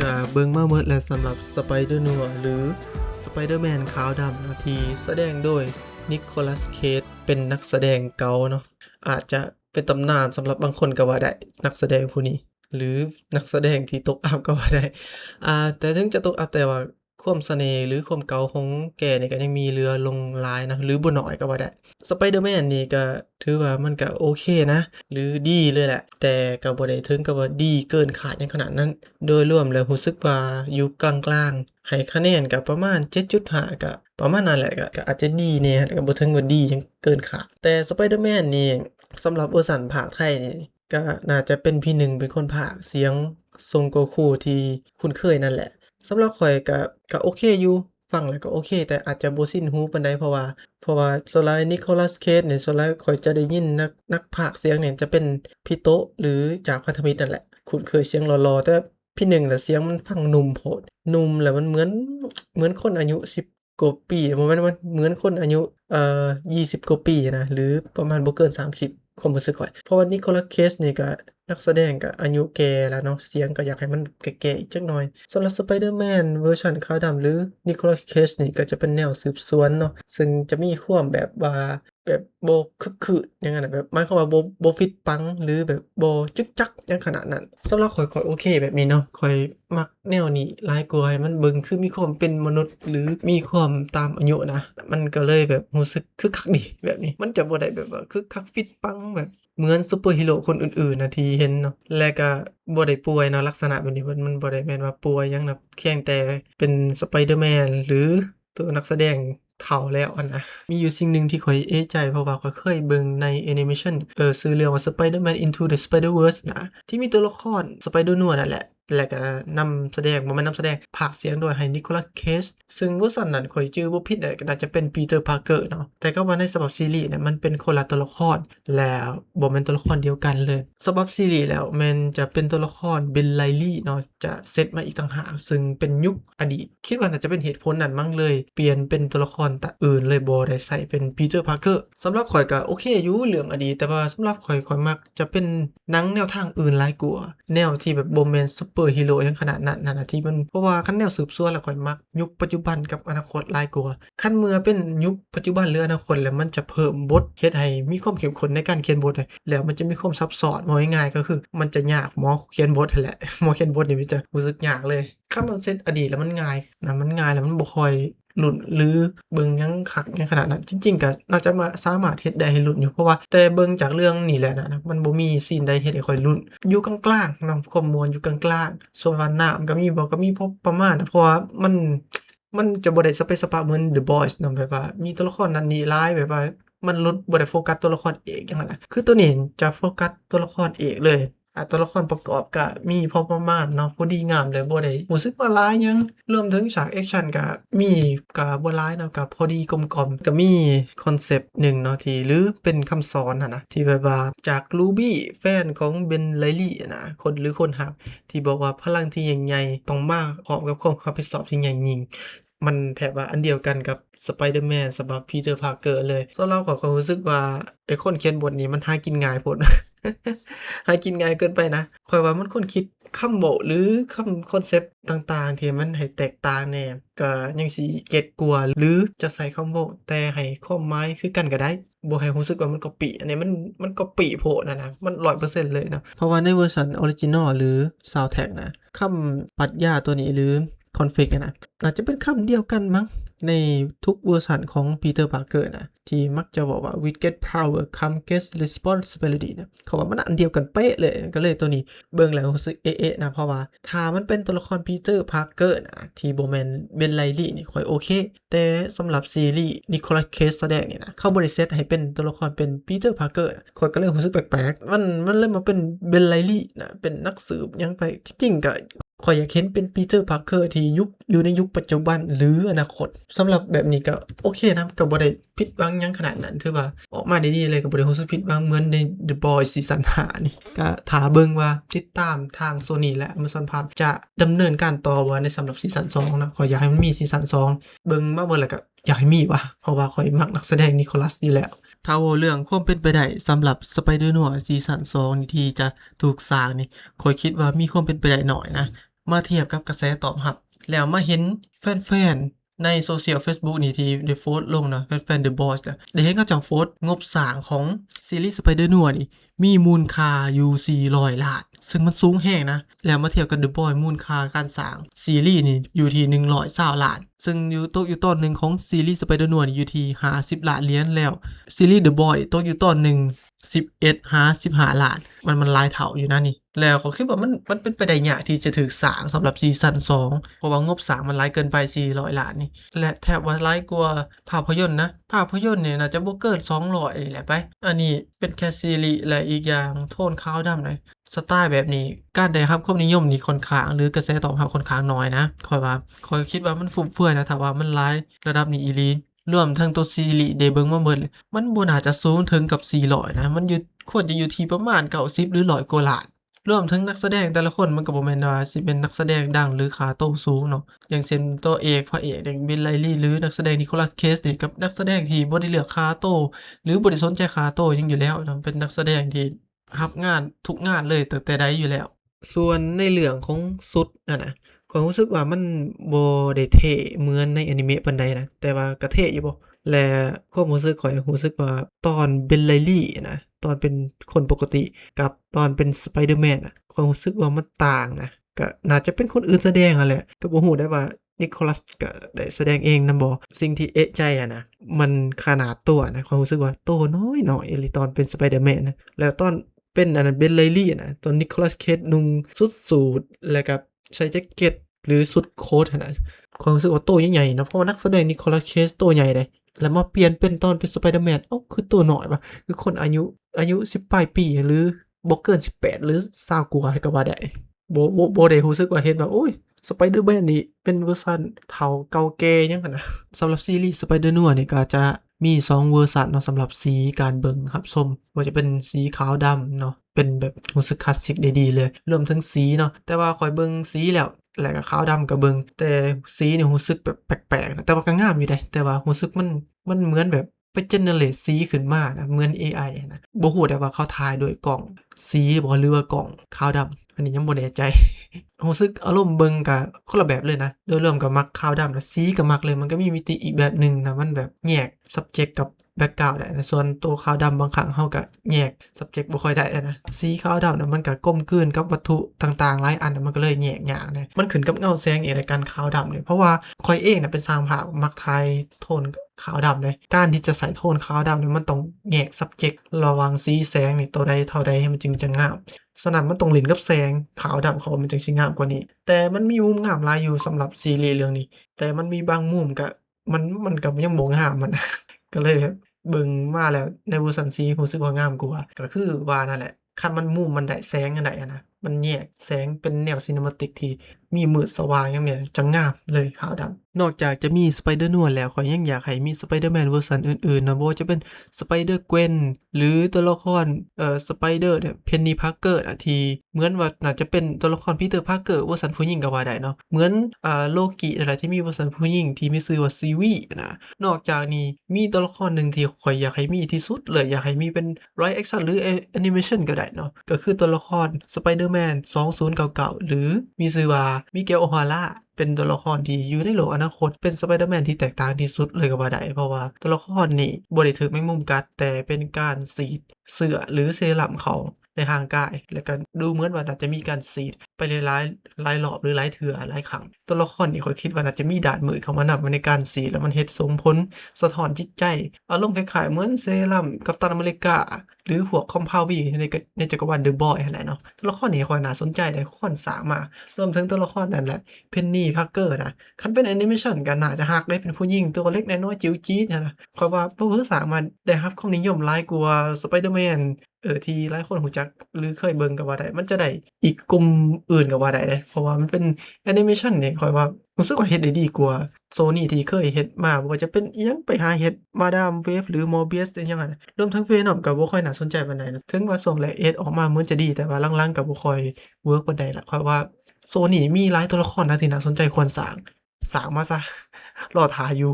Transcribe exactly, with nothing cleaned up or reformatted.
อ่าเบิ่งมาหมดแล้วสำหรับ Spider-Noir หรือ Spider-Man ขาวดำเนาะ ที่แสดงโดย Nicolas Cage เป็นนักแสดงเก่าเนาะ อาจจะเป็นตำนานสำหรับบางคนก็ว่าได้ นักแสดงผู้นี้ หรือนักแสดงที่ตกอัพก็ว่าได้ อ่า แต่ถึงจะตกอัพ แต่ว่าความเสน่ห์หรือความเก่าของแกนี่ก็ยังมีเหลือหลงหลายนะ หรือบ่น้อยก็ว่าได้ Spider-Man นี่ก็ถือว่ามันก็โอเคนะ หรือดีเลยแหละ แต่ก็บ่ได้ถึงกับว่าดีเกินคาดหยังขนาดนั้น โดยรวมแล้วรู้สึกว่าอยู่กลางๆ ให้คะแนนก็ประมาณ เจ็ดจุดห้า ก็ประมาณนั้นแหละ ก็ ก็อาจจะดีแหน่ แต่ก็บ่ถึงว่าดีหยังเกินคาด แต่ Spider-Man นี่สำหรับเวอร์ชันภาคไทยนี่ ก็น่าจะเป็นพี่หนึ่งเป็นคนพากย์เสียงซงโกคูที่คุ้นเคยนั่นแหละ สำหรับข้อยก็ ก็โอเคอยู่ ฟังแล้วก็โอเค แต่อาจจะบ่สิ้นหูปานใด เพราะว่า เพราะว่าส่วนหลาย Nicolas Cage เนี่ย ส่วนหลายข้อยจะได้ยินนัก นักพากย์เสียงเนี่ยจะเป็นพี่โต๊ะ หรือจากพันธมิตรนั่นแหละ คุ้นเคยเสียงหล่อๆ แต่พี่หนึ่งน่ะเสียงมันฟังหนุ่มโพด หนุ่มแล้วมันเหมือน เหมือนคนอายุ สิบ กว่าปี บ่แม่นว่าเหมือนคนอายุ เอ่อ ยี่สิบ กว่าปีนะ หรือประมาณบ่เกิน สามสิบ ความรู้สึกข้อย เพราะว่า Nicolas Cage นี่ก็นักแสดงก็อายุแก่แล้วเนาะ เสียงก็อยากให้มันแก่ๆ อีกจักหน่อย สำหรับ Spider-Man เวอร์ชันขาวดำหรือ Nicolas Cage นี่ก็จะเป็นแนวสืบสวนเนาะ ซึ่งจะมีความแบบว่า แบบบ่คึกคืนหยังอะนะ แบบหมายความว่าบ่ บ่ฟิตปัง หรือแบบบ่จึกจักหยังขนาดนั้น สำหรับข้อย ข้อยโอเคแบบนี้เนาะ ข้อยมักแนวนี้หลายกว่า ให้มันเบิ่งคือมีความเป็นมนุษย์ หรือมีความตามอายุนะ มันก็เลยแบบรู้สึกคึกคักดีแบบนี้ มันจะบ่ได้แบบว่าคึกคักฟิตปังแบบเหมือนซูเปอร์ฮีโร่คนอื่นๆนะที่เห็นเนาะ และก็บ่ได้ป่วยเนาะ ลักษณะแบบนี้มัน มันบ่ได้แม่นว่าป่วยหยังนะ เพียงแต่เป็น Spider-Man หรือตัวนักแสดงเฒ่าแล้วหั่นนะ มีอยู่สิ่งหนึ่งที่ข้อยเอะใจ เพราะว่าข้อยเคยเบิ่งในแอนิเมชัน เอ่อ ชื่อเรื่องว่า Spider-Man Into the Spider-Verse นะ ที่มีตัวละคร Spider-Noir นั่นแหละ และก็นำแสดง บ่แม่นนำแสดง พากย์เสียงโดยให้ Nicolas Cage ซึ่งเวอร์ชันนั้นข้อยจื่อบ่ผิดน่ะ ก็น่าจะเป็น Peter Parker เนาะ แต่ก็ว่าในฉบับซีรีส์เนี่ยมันเป็นคนละตัวละคร แล้วบ่แม่นตัวละครเดียวกันเลย ฉบับซีรีส์แล้วแม่นจะเป็นตัวละคร Ben Reilly เนาะ จะเซตมาอีกต่างหาก ซึ่งเป็นยุคอดีต คิดว่าน่าจะเป็นเหตุผลนั้นมั้ง เลยเปลี่ยนเป็นตัวละครตะอื่น เลยบ่ได้ใส่เป็น Peter Parker สำหรับข้อยก็โอเคอยู่เรื่องอดีต แต่ว่าสำหรับข้อย ข้อยมักจะเป็นหนังแนวทางอื่นหลายกว่า แนวที่แบบบ่แม่นซูเปอร์ฮีโร่หยังขนาดนั้นนะ ที่มัน เพราะว่าคันแนวสืบสวนแล้วข้อยมักยุคปัจจุบันกับอนาคตหลายกว่า คันเมื่อเป็นยุคปัจจุบันหรืออนาคตแล้วมันจะเพิ่มบท เฮ็ดให้มีความเข้มข้นในการเขียนบท แล้วมันจะมีความซับซ้อน เว้าง่ายๆ ก็คือมันจะยาก หมอเขียนบทหั้นแหละ หมอเขียนบทนี่มันจะรู้สึกยากเลย คันมันเซตอดีตแล้วมันง่ายนะ มันง่ายแล้วมันบ่ค่อยลุ้น หรือเบิ่งหยังคักหยังขนาดนั้น จริงๆ ก็น่าจะมา สามารถเฮ็ดได้ให้ลุ้นอยู่ เพราะว่าแต่เบิ่งจากเรื่องนี้แล้วนะ มันบ่มีซีนใดเฮ็ดให้ข้อยลุ้น อยู่กลางๆ เนาะ ความม่วนอยู่กลางๆ ส่วนว่าน้ำก็มีบ่ ก็มีพอประมาณนะ เพราะว่ามัน มันจะบ่ได้สเปะสปะเหมือน The Boys เนาะ แบบว่ามีตัวละครนั้นนี่หลาย แบบว่ามันหลุด บ่ได้โฟกัสตัวละครเอกหยังหั้นนะ คือตัวนี้จะโฟกัสตัวละครเอกเลย อ่ะ ตัวละครประกอบก็มีพอประมาณเนาะ พอดีงามเลย บ่ได้รู้สึกว่าหลายหยัง รวมถึงฉากแอคชั่นก็มี ก็บ่หลายเนาะ ก็พอดีกลมกล่อม ก็มีคอนเซปต์หนึ่งเนาะ ที่ หรือเป็นคำสอนหั้นนะ ที่แบบว่าจาก Ruby แฟนของ Ben Reilly นะ คน หรือคนฮัก ที่บอกว่าพลังที่ยิ่งใหญ่ต้องมาพร้อมกับความรับผิดชอบที่ใหญ่ยิ่ง มันแทบว่าอันเดียวกันกับ Spider-Man ฉบับ Peter Parker เลย สำหรับข้อย ข้อยรู้สึกว่าไอ้คนเขียนบทนี้มันหากินง่ายโพด หากินง่ายเกินไปนะ ข้อยว่ามันควรคิดคำเว้าหรือคำคอนเซปต์ต่างๆ ที่มันให้แตกต่างแหน่ ก็ยังสิเก็ตกว่า หรือจะใส่คำเว้าแต่ให้ความหมายคือกันก็ได้ บ่ให้รู้สึกว่ามันก๊อปปี้ อันนี้มัน มันก๊อปปี้โพดนะนะ มัน ร้อยเปอร์เซ็นต์ เลยนะ เพราะว่าในเวอร์ชันออริจินอลหรือซาวด์แทร็กนะ คำปรัชญาตัวนี้หรือ conflict อะนะ น่าจะเป็นคำเดียวกันมั้ง ในทุกเวอร์ชันของ Peter Parker นะ ที่มักจะบอกว่า with great power come great responsibility นะ เขาว่ามันอันเดียวกันเป๊ะเลย ก็เลยตัวนี้เบิ่งแล้วรู้สึกเอ๊ะๆ นะ เพราะว่าถ้ามันเป็นตัวละคร Peter Parker นะ ที่บ่แม่น Ben Reilly นี่ข้อยโอเค แต่สำหรับซีรีส์ Nicolas Cage แสดงนี่นะ เขาบ่ได้เซตให้เป็นตัวละครเป็น Peter Parker นะ ข้อยก็เลยรู้สึกแปลกๆ มัน มันเลยมาเป็น Ben Reilly นะ เป็นนักสืบหยังไป ที่จริงก็ ข้อยอยากเห็นเป็น Peter Parker ที่ยุค อยู่ในยุคปัจจุบันหรืออนาคต สำหรับแบบนี้ก็โอเคนะ ก็บ่ได้ผิดหวังหยังขนาดนั้น ถือว่าออกมาได้ดีเลย ก็บ่ได้รู้สึกผิดหวังเหมือนใน The Boys ซีซั่นห้านี่ ก็ถ้าเบิ่งว่าติดตามทาง Sony และ Amazon Prime จะดำเนินการต่อบ่ในสำหรับซีซั่นสองนะ ข้อยอยากให้มันมีซีซั่นสอง เบิ่งมาเบิดแล้วก็อยากให้มีว่ะ เพราะว่าข้อยมักนักแสดง Nicolas อยู่แล้ว ถ้าเว้าเรื่องความเป็นไปได้สำหรับ Spider-Noir ซีซั่นสองนี่ที่จะถูกสร้างนี่ ข้อยคิดว่ามีความเป็นไปได้น้อยนะ มาเทียบกับกระแสตอบรับ แล้วมาเห็นแฟนๆ ในโซเชียล Facebook นี่ที่ได้โพสต์ลงนะ แฟนๆ The Boys นะ ได้เห็นเขาเจ้าโพสต์งบสร้างของซีรีส์ Spider-Man นี่ มีมูลค่าอยู่ สี่ร้อย ล้าน ซึ่งมันสูงแฮงนะ แล้วมาเทียบกับ The Boys มูลค่าการสร้างซีรีส์นี่อยู่ที่ หนึ่งร้อยซาวล้าน ซึ่งอยู่ตกอยู่ตอนหนึ่งของซีรีส์ Spider-Man นี่อยู่ที่ ห้าสิบ ล้านเหรียญ แล้วซีรีส์ The Boys ตกอยู่ตอนหนึ่ง สิบเอ็ดหาสิบห้า ล้าน มัน มันหลายเท่าอยู่นะนี่ แล้วข้อยคิดว่ามัน มันเป็นไปได้ยากที่จะถูกสร้างสำหรับซีซั่นสอง เพราะว่างบสร้างมันหลายเกินไป สี่ร้อย ล้านนี่ และแทบว่าหลายกว่าภาพยนตร์นะ ภาพยนตร์เนี่ยน่าจะบ่เกิน สองร้อย นี่แหละไป อันนี้เป็นแค่ซีรีส์ และอีกอย่างโทนขาวดำนะ สไตล์แบบนี้ การได้รับความนิยมนี่ค่อนข้าง หรือกระแสตอบรับค่อนข้างน้อยนะ ข้อยว่า ข้อยคิดว่ามันฟุ่มเฟือยนะ ถ้าว่ามันหลายระดับนี้อีหลี รวมทั้งตัวซีรีส์ได้เบิ่งมาเบิดเลย มันบ่น่าจะสูงถึงกับ สี่ร้อย นะ มันอยู่ ควรจะอยู่ที่ประมาณ เก้าสิบ หรือ ร้อย กว่าล้าน รวมถึงนักแสดงแต่ละคนมันก็บ่แม่นว่าสิเป็นนักแสดงดังหรือค่าโตสูงเนาะ อย่างเช่นตัวเอก พระเอกอย่าง Ben Reilly หรือนักแสดง Nicolas Cage นี่ กับนักแสดงที่บ่ได้เลือกค่าโต หรือบ่ได้สนใจค่าโตหยังอยู่แล้วเนาะ เป็นนักแสดงที่รับงานทุกงานเลยตั้งแต่ใดอยู่แล้ว ส่วนในเรื่องของชุดนั่นน่ะ ข้อยรู้สึกว่ามันบ่ได้เท่เหมือนในอนิเมะปานใดนะ แต่ว่าก็เท่อยู่บ่ และความรู้สึกข้อยรู้สึกว่าตอน Ben Reilly นะ ตอนเป็นคนปกติกับตอนเป็น Spider-Man น่ะ ข้อยรู้สึกว่ามันต่างนะ ก็น่าจะเป็นคนอื่นแสดงหั้นแหละ ก็บ่รู้ได้ว่า Nicolas ก็ได้แสดงเองนำบ่ สิ่งที่เอะใจอะนะ มันขนาดตัวนะ ข้อยรู้สึกว่าตัวน้อยๆ อีหลีตอนเป็น Spider-Man นะ แล้วตอนเป็นอันนั้น Ben Reilly นะ ตอน Nicolas Cage นุ่งชุดสูท แล้วก็ใส่แจ็คเก็ต หรือชุดโค้ทหั้นนะ ข้อยรู้สึกว่าตัวใหญ่ๆ นะ เพราะว่านักแสดง Nicolas Cage ตัวใหญ่เด้ แล้วมาเปลี่ยนเป็นตอนเป็น Spider-Man เอ้า คือตัวน้อยวะ คือคนอายุ อายุ สิบ ปลายปี หรือบ่เกิน สิบแปด หรือ ซาว กว่าก็ว่าได้ บ่ บ่ บ่ได้รู้สึกว่าเห็นว่า โอ้ย Spider-Man นี่เป็นเวอร์ชันเฒ่าเก่าแก่หยังหั้นนะ สำหรับซีรีส์ Spider-Man นี่ก็จะมีสองเวอร์ชันเนาะ สำหรับสีการเบิ่งรับชม บ่ว่าจะเป็นสีขาวดำเนาะ เป็นแบบรู้สึกคลาสสิกได้ดีเลย รวมถึงสีเนาะ แต่ว่าข้อยเบิ่งสีแล้ว แล้วก็ขาวดำก็เบิ่ง แต่สีนี่รู้สึกแบบแปลกๆนะ แต่ว่าก็งามอยู่เด้ แต่ว่ารู้สึกมัน มันเหมือนแบบไป generate สีขึ้นมานะ เหมือน เอไอ นะ บ่รู้ได้ว่าเขาถ่ายด้วยกล้องสีบ่ หรือว่ากล้องขาวดำ อันนี้ยังบ่แน่ใจ รู้สึกอารมณ์เบิ่งก็คนละแบบเลยนะ โดยรวมก็มักขาวดำนะ สีก็มักเลย มันก็มีมิติอีกแบบหนึ่งนะ มันแบบแยก subject กับ background ได้นะ ส่วนตัวขาวดำบางครั้งเฮาก็แยก subject บ่ค่อยได้นะ สีขาวดำนะ มันก็กลมกลืนกับวัตถุต่างๆ หลายอันนะ มันก็เลยแยกยากนะ มันขึ้นกับเงาแสงเอง และการขาวดำเนี่ย เพราะว่าข้อยเองนะเป็นช่างภาพ มักถ่ายโทนขาวดำเลย การที่จะใส่โทนขาวดำเนี่ย มันต้องแยก subject ระหว่างสีแสงนี่ ตัวใดเท่าใดให้มันจึงจะงาม ฉะนั้นมันต้องเล่นกับแสงขาวดำเขา มันจึงสิงามกว่านี้ แต่มันมีมุมงามหลายอยู่สำหรับซีรีส์เรื่องนี้ แต่มันมีบางมุมก็ มัน มันก็ยังบ่งามหั้นนะ ก็เลยแบบเบิ่งมาแล้วในเวอร์ชันสีรู้สึกว่างามกว่า ก็คือว่านั่นแหละ คันมันมุมมันได้แสงอันใดอะนะ มันแยกแสงเป็นแนว cinematic ที่มีมืดสว่างอย่างเนี้ย จะงามเลยขาวดำ นอกจากจะมี Spider-Man แล้ว ข้อยยังอยากให้มี Spider-Man เวอร์ชันอื่นๆ นะ บ่ว่าจะเป็น Spider-Gwen หรือตัวละคร เอ่อ Spider เนี่ย Peni Parker อะ ที่เหมือนว่าน่าจะเป็นตัวละคร Peter Parker เวอร์ชันผู้หญิงก็ว่าได้เนาะ เหมือน อ่า Loki นั่นแหละ ที่มีเวอร์ชันผู้หญิงที่มีชื่อว่า Sylvie นะ นอกจากนี้มีตัวละครหนึ่งที่ข้อยอยากให้มีที่สุดเลย อยากให้มีเป็น live action หรือ animation ก็ได้เนาะ ก็คือตัวละคร Spider-Man สองศูนย์เก้าเก้า หรือมีชื่อว่า Miguel O'Hara เป็นตัวละครที่อยู่ในโลกอนาคต เป็น Spider-Man ที่แตกต่างที่สุดเลยก็ว่าได้ เพราะว่าตัวละครนี่บ่ได้ถูกแมงมุมกัด แต่เป็นการฉีดเชื้อหรือเซรั่มเข้าในร่างกาย แล้วก็ดูเหมือนว่าน่าจะมีการฉีดไปหลายๆ หลายรอบหรือหลายเทื่อหลายครั้ง ตัวละครนี่ข้อยคิดว่าน่าจะมีด้านมืดเข้ามานำในการฉีด แล้วมันเฮ็ดส่งผลสะท้อนจิตใจ อารมณ์คล้ายๆ เหมือนเซรั่มกัปตันอเมริกา หรือพวก Compound V ในกะ ในจักรวาล The Boys หั้นแหละเนาะ ตัวละครนี่ข้อยน่าสนใจเลย ควรสร้างมา รวมถึงตัวละครนั่นแหละ Peni Parker นะ คันเป็น animation ก็น่าจะฮักได้ เป็นผู้หญิงตัวเล็กน้อยจิ๋วจี๊ดหั้นนะ ข้อยว่าเผลอๆ สร้างมาได้รับความนิยมหลายกว่า Spider-Man เออ ที่หลายคนรู้จักหรือเคยเบิ่งก็ว่าได้ มันจะได้อีกกลุ่มอื่นก็ว่าได้เด้ เพราะว่ามันเป็น animation นี่ข้อยว่ารู้สึกว่าเฮ็ดได้ดีกว่า Sony ที่เคยเฮ็ดมา บ่ว่าจะเป็นอิหยังไปหาเฮ็ด Madame Web หรือ Morbius อิหยังหั้นนะ รวมทั้ง Venom ก็บ่ค่อยน่าสนใจปานใดนะ ถึงว่าช่วงแรกเอชออกมาเหมือนจะดี แต่ว่าหลังๆ ก็บ่ค่อยเวิร์กปานใดละ ข้อยว่า Sony มีหลายตัวละครนะที่น่าสนใจควรสร้าง สร้างมาซะ รอถ่าอยู่